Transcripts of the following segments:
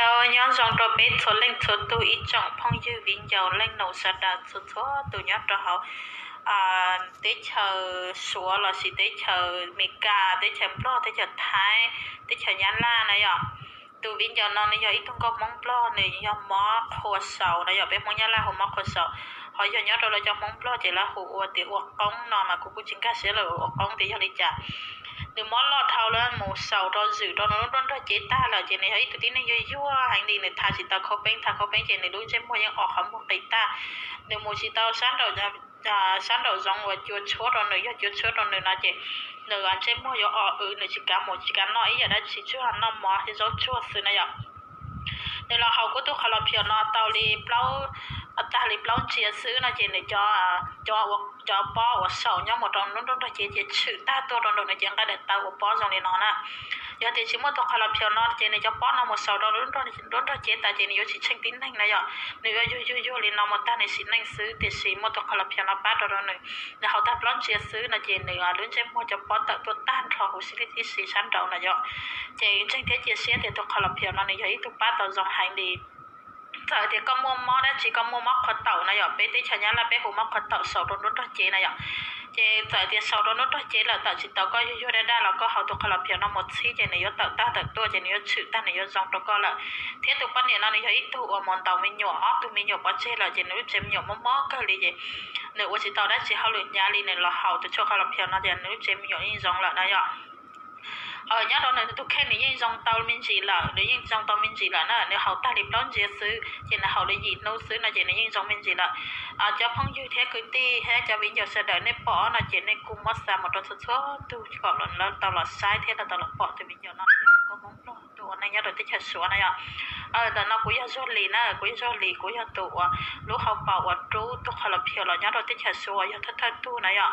Nyob zoo rau peb txhua leej txhua tus ib tsoom phooj ywg viv ncaus leej nus sawv daws txhua txhua tus nyob rau hauv teb chaws Suav lossis teb chaws Amelikas, teb chaws Nplog, teb chaws Thaib, teb chaws Nyab Laj na yom. Tus viv ncaus no nws yog ib tug nkauj Hmoob Nplog, nws yog mob qhua xaus na yom, peb Hmoob Nyab Laj hu mob qhua xaus. Ho yog nyob rau lawv cov Hmoob Nplog ces lawv hu ua tias ua qoob no mas kuv kuj tsis nkag siab lawm ua qoob tias yog li cas. Nws mob loj dhau lawm mus xaus rau zwm rau nws lub nruab nrog cev tag lawm ces nws yog ib tug tib neeg yuag yuag heev li, nws tha tsis tau khaub peeb, tha khaub peeb ces nws lub ntsej muag yeej o qhov muag qis tag. Nws mus tsis tau sab nraum sab nraum zoov uas cua tshuab rau nws, yog cua tshuab rau nws no ces nws ntsej muag yuav o wv, nws tsis kav mus tsis kav noj ib yam dab tsi, tsuas noj mov thiab zaub tsuag xwb na yom. Nws los haus kuv tus qhov los phiaus no tau li plaub, tag li plaub ntsiav xwb no ces nws cov pob uas xaus nyob mus rau lub nruab nrog cev ces tshwm tag tuaj rau nraum nws cev nqaij daim tawv uas pob zoo li no na. Yog tias tsis muaj tus qhov los phiaus no ces nws cov pob no mus xaus rau lub nruab nrog cev tas ces nws yuav tsis tsheej tib neeg na yom. Nws yuav yuag yuag yuag li no mus tag nws sim neej xwb, tiam sis muaj tus qhov los phiaus no pab rau rau nws. Nws haus tag plaub ntsiav xwb no ces nws lub ntsej muag cov pob tawm tuaj tag nrho huv si tib si sab nraud no yom. Ces ntseeg thiab cia siab tias tus qhov los phiaus no nws yog ib tug pab tau zoo heev li. Txawm tias koj muaj mob dab tsi, koj muaj mob qhua taum na yom, peb teb chaws Nyab Laj peb hu mob qhua taum xaus rau nruab nrog cev na yom. Ces txawm tias xaus rau nruab nrog cev lawm tawm tsis tau, koj yuag yuag daj daj los koj haus tus qhov los phiaus no mus txhib ces nws yuav tawm tag tawm tuaj ces nws yuav tshwm tag nws yuav zoo rau koj lawm. Thiab tus poj niam no nws yog ib tug uas mus ntaus me nyuam, ob tug me nyuam pov tseg lawm ces nws lub tsev me nyuam mob mob kawg li ces nws ua tsis tau dab tsi hauj lwm hnyav li, nws los haus tus tshuaj qhov los phiaus no ces nws lub tsev me nyuam yeej zoo lawm na yom. Nyob rau nws tus kheej nws yeej zoo tau me ntsis lawm, nws yeej zoo tau me ntsis lawm na, nws haus tag li plaub ntsiav xwb ces nws haus li yim hnub xwb no ces nws yeej zoo me ntsis lawm. Cov phooj ywg thiab kwv tij thiab cov viv ncaus sawv daws nej pom no ces nej kuj muab xa mus rau txhua txhua tus kom lawv tau los saib thiab lawv tau los pom tus viv ncaus no, tus nkauj Hmoob Nplog tus ua neej nyob rau teb chaws Suav na yom. Ntawm no kuv yog Zuag Lis na, kuv yog Zuag Lis, kuv yog tus uas lub hauv paus uas rub tus qhov los phiaus los nyob rau teb chaws Suav uas yog thawj thawj tug na yom.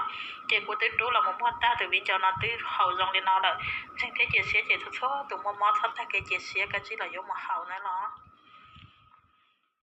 Ces kuv twb rub los mus muag tag, tus viv ncaus no twb haus zoo li no lawm. Ntseeg thiab cia siab ces txhua txhua tus muaj mob txhob tag kev cia siab, kav tsij los yuav mus haus na los.